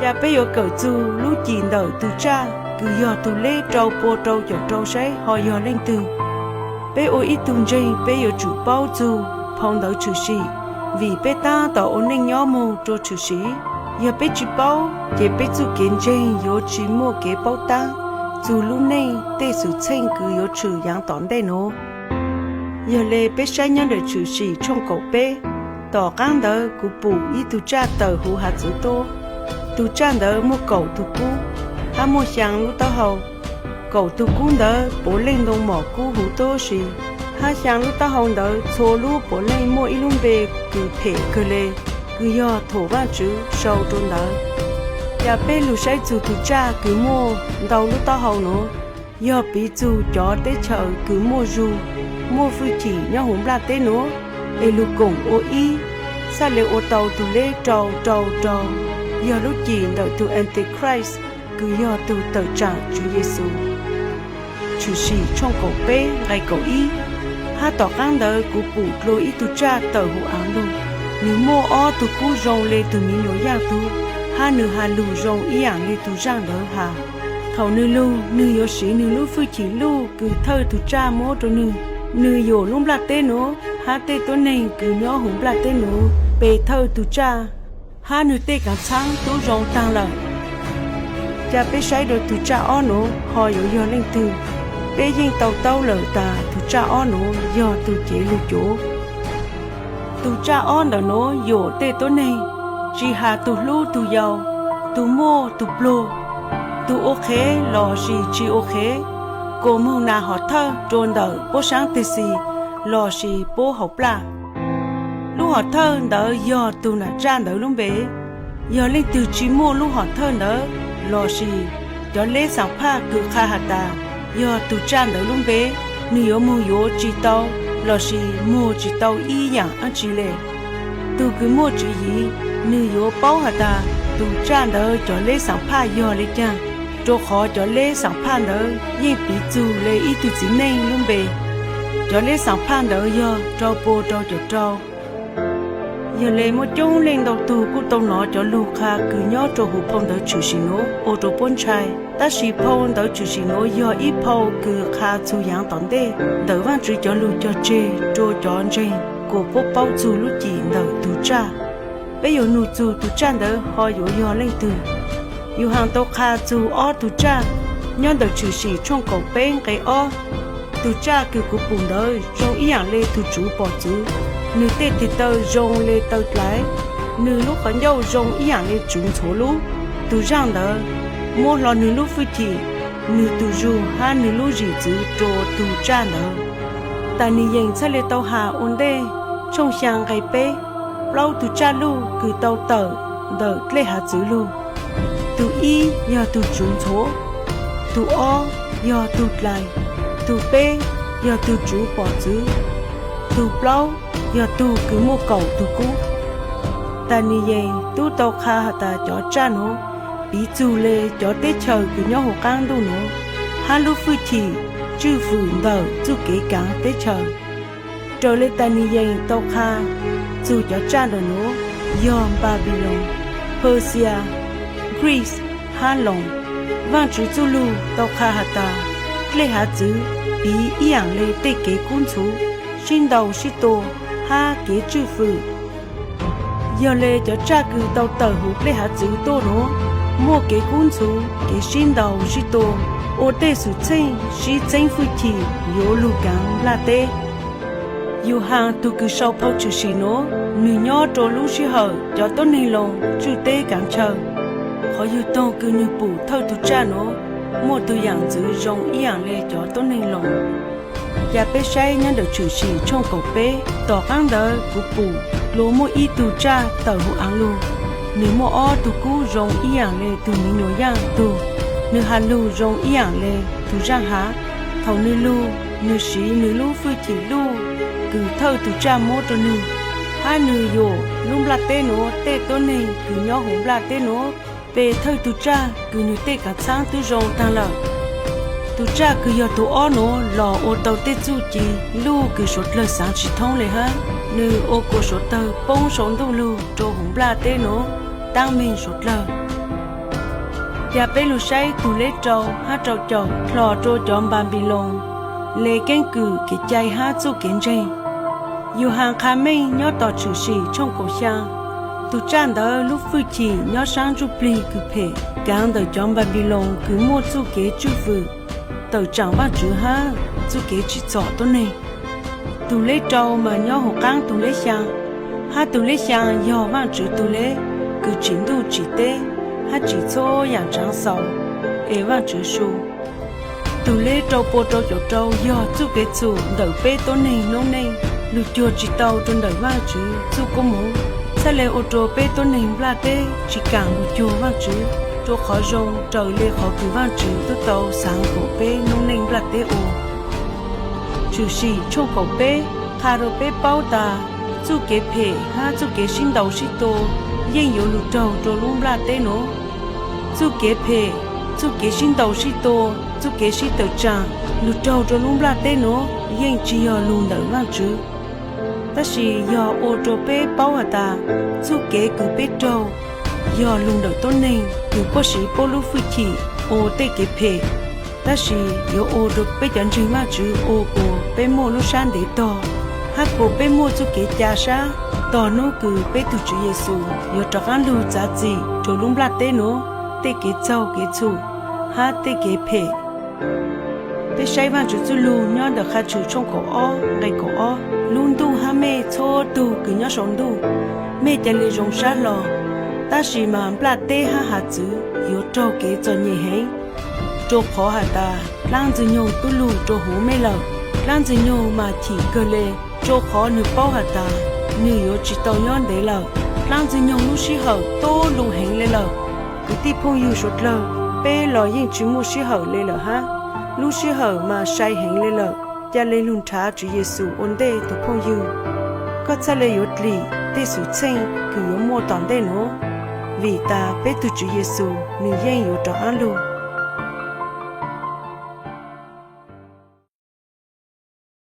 Cas peb yuav kawm txug lub cim ntawm tug tsaj kws yog tug leb rau pua rau caum rau saib ho yog leej twg? Peb ua ib tug ntseeg peb yuav tsum paub txug phau ntawv tshwm sim, vim peb tab tom ua neej nyob moog rua tshwm sim. Yog peb tsi paub ces peb txuj kev ntseeg yuav tsi muaj kev paub tab txug lub neej tej xwm txheej kws yuav tshwm yaav tom ntej nuav. Yog le peb saib nyob ntawm tshwm sim tshooj kaum peb, tom qaab ntawd kuv pum ib tug tsaj tawm huv hav txwv tuab. Tug tsaj ntawd muaj kaum tug kub, hab muaj xyaa lub taub hau. Kaum tug kub ntawd puav leej ntoo mom kub huv tuab si, hab xyaa lub taub hau ntawd txhua lub puav leej muaj ib lub npe kws phem kawg le, kws yog Thaum Vaajtswv sau rua ntawd. Cas peb lug saib txug tug tsaj kws muaj ntau lub taub hau nuav, yog piv txug cov teb chaws kws muaj zug, muaj fwj chim nyob huv nplaj teb nuav, es lug koom ua ib, txhaj le ua tau tug leb rau rau rau, yog lub cim ntawm tug Antichrist kws yog tug tawm tsaam Tswv Yexus. Tshwm sim tshooj kaum peb nqe kaum ib, hab tom qaab ntawd kuv pum dlua ib tug tsaj tawm huv aav lug. Nwg muaj ob tug kub zoo le tug miv nyuas yaaj tug, hab nwg has lug zoo ib yaam le tug zaaj ntawd has. Thaum nwg lug, nwg yuav siv nwg lub fwj chim luj kws thawj tug tsaj muab rua nwg. Nwg yuam lub nplaj teb nuav hab tej tuab neeg kws nyob huv nplaj teb nuav pe thawj tug tsaj, hab nwg tej kaav txhaab tub zoo taag lawm. Ca peb saib dua tug tsaj ob nuav ho yuav yog leej twg? Peb yeej tau taub lawm tas tug tsaj ob nuav yog tug cev lug cuav. Tug tsaj ob ntawm nuav yuam tej tuab neeg, tsi has tug hlub tug yau, tug muaj tug pluag, tug ua qhev lossis tsi ua qhev, kuas moog nas hom thawj rua ntawm puab saab teg xis lossis puab hauv plaj. Lub hom thawj ntawd yog tug nam tsaj ntawd lub npe. Yog leej twg tsi muaj lub hom thawj ntawd lossis cov leb xaam phaj kws qha has tas yog tug tsaj ntawd lub npe, nwg yuav moog yuav tsi tau lossis muag tsi tau ib yaam dlaab tsi le. Tug kws muaj tswv yim, nwg yuav paub has tas tug tsaj ntawd cov leb xaam phaj yog le caag, rua qhov cov leb xaam phaj ntawd yeej piv txug le ib tug txiv neej lub npe. Cov leb xaam phaj ntawd yog rau pua rau caum rau. Yog le muaj coob leej ntau tug kuj tau nov cov lug qha kws nyob rua huv phau ntawv tshwm sim nuav ua rua puab ntshai. Tab sis phau ntawv tshwm sim nuav yog ib phau kws qha txug yaav tom ntej ntawm Vaajtswv cov lug cog tseg rua cov ntseeg kuas puab paub txug lub cim ntawm tug tsaj. Peb yuav nug txug tug tsaj ntawd ho yuav yog leej twg? Yus Haas tau qha txug ob tug tsaj nyob ntawm tshwm sim tshooj kaum peb nqe ob. Tug tsaj kws kuv pum ntawd zoo ib yaam le tug tsuv pom txwv, nwg tej tes taw zoo le taw dlaiv, nwg lub qhov ncauj zoo ib yaam le tsuv ntxhuav lub. Tug zaaj ntawd muab hlo nwg lub fwj chim, nwg tug zug hab nwg lub zim txwv rua tug tsaj ntawd. Taniyees txhaj le tau has ua ntej tshooj xyaa nqe peb, plaub tug tsaj luj kws tau tawm ntawm dlej hav txwv lug. Tug ib yog tug tsuv ntxhuav, tug ob yog tug dlais, tug peb yog tug tsuv pom txwv, tug plaub yog tug kws muaj kaum tug kub. Taniyees tub tau qha has tas cov tsaj nuav piv txug le cov teb chaws kws nyob huv qaab ntuj nuav, hab lub fwj chim tswj fwm ntawm txuj kev kaav teb chaws. Raws le Taniyees tau qha txug cov tsaj ntawm nuav yog Npanpiloos, Persia, Greece, hab Loos. Vaajtswv txuj lug tau qha has tas dlej hav txwv piv ib yaam le tej kev kub ntxhuv, sib ntaus sib tua, hab kev tswj fwm. Yog le cov tsaj kws tau tawm huv dlej hav txwv tuaj nuav muaj kev kub ntxhuv, kev sib ntaus sib tua, ua tej xwm txheej sib txeeb fwj chim yuav lug kaav nplaj teb. Yus Haas tug kws sau phau tshwm sim nuav, nwg nyob rua lub sij hawm cov tuab neeg Loos tswj teb kaav chaw. Qhov yug toog kws nwg pum thawj tug tsaj nuav muaj tug yaam ntxwv zoo ib yaam le cov tuab neeg Loos. Ca peb saib nyob ntawm tshwm sim tshooj kaum peb, tom qaab ntawd kuv pum dlua muaj ib tug tsaj tawm huv aav lug. Nwg muaj ob tug kub zoo ib yaam le tug miv nyuas yaaj tug, nwg has lug zoo ib yaam le tug zaaj hav. Thaum nwg lug, nwg siv nwg lub fwj chim luj kws thawj tug tsaj muab rua nwg, hab nwg yuam lub nplaj teb nuav tej tuab neeg kws nyob huv nplaj teb nuav pe thawj tug tsaj kws nwg tej kaav txhaab tub zoo taag lawm. Tug tsaj kws yog tug ob nuav los ua tau tej txuj ci luj kws suav dlawg xaav tsi thoob le hab, nwg ua kuas suav dlawg poob sau ntuj lug rua huv nplaj teb nuav taab meeg suav dlawg. Ca peb lug saib tug leb rau hab rau caum hlo rua cov Npanpiloos le keeb kwm, kev cai hab txuj kev ntseeg. Yug Has qha meej nyob tom Tshwm Sim tshooj kaum xyaa, tug tsaj ntawd lub fwj chim nyob saab ntsuj plig kws phem kaav ntawm cov Npanpiloos kws muaj txuj kev tswj fwm tawm tsaam Vaajtswv hab txuj kev tsim txom tuab neeg. Tug leb rau mas nyob huv qaab tug leb xyaa, hab tug leb xyaa yog Vaajtswv tug leb kws tsim ntuj tsim teb hab tsim txhua yaam ntshaav xaus es Vaajtswv su. Tug leb rau pua rau caum rau yog txuj kev txhum ntawm peb tuab neeg noob neej, lug cuag tsi tau rua ntawm Vaajtswv txuj koob moov, txhaj le ua rua peb tuab neeg nplaj teb tsi kaam lug cuag Vaajtswv rua qhov zoo raws le qhov kws Vaajtswv tub tau xaav kuas peb noob neej nplaj teb ua. Tshwm Sim tshooj kaum peb qha rua peb paub tas txuj kev phem hab txuj kev sib ntaus sib tua yeej yuav lug raug rua lub nplaj teb nuav. Txuj kev phem, txuj kev sib ntaus sib tua, txuj kev sib tawm tsaam lug raug rua lub nplaj teb nuav yeej tsi yog lug ntawm Vaajtswv. Tab sis yog ua rua peb paub has tas txuj kev kws peb raug yog lug ntawm tuab neeg kws puab siv puab lub fwj chim ua tej kev phem, tab sis yuav ua rua peb cov ntseeg Vaajtswv ua kuas peb muaj lub sab ntev tog, hab kuas peb muaj txuj kev ca sab tog nub kws peb tug Tswv Yexus yuav rov qaab lug txav txim rua lub nplaj teb nuav tej kev txaug kev txhum hab tej kev phem. Peb saib Vaajtswv txuj lug nyob ntawm Qha Tshwm tshooj kaum ob nqe kaum ob: Lub ntuj hab mej txhua tug kws nyob sau ntuj, mej ca le zoo sab hlo, tab sis mas nplaj teb hab hav txwv yuav raug kev txom nyem heev, rua qhov has tas dlaab Ntxwg nyoog tub lug rua huv mej lawm. Dlaab Ntxwg nyoog mas chim kawg le, rua qhov nwg paub has tas nwg yuav tsi tau nyob ntev lawm. Dlaab Ntxwg nyoog lub sij hawm tuab lug heev le lawm. Kwv tij phooj ywg suav dlawg, peb los yeej tsi muaj sij hawm le lawm hab. Lub sij hawm mas sai heev le lawm, ca le lug nrhav Tswv Yexus ua ntej tug phooj ywg. Koj txhaj le yuav dlim tej xwm txheej kws yuav muaj tom ntej nuav, vim tas peb tug Tswv Yexus nwg yeej yuav rov qaab lug.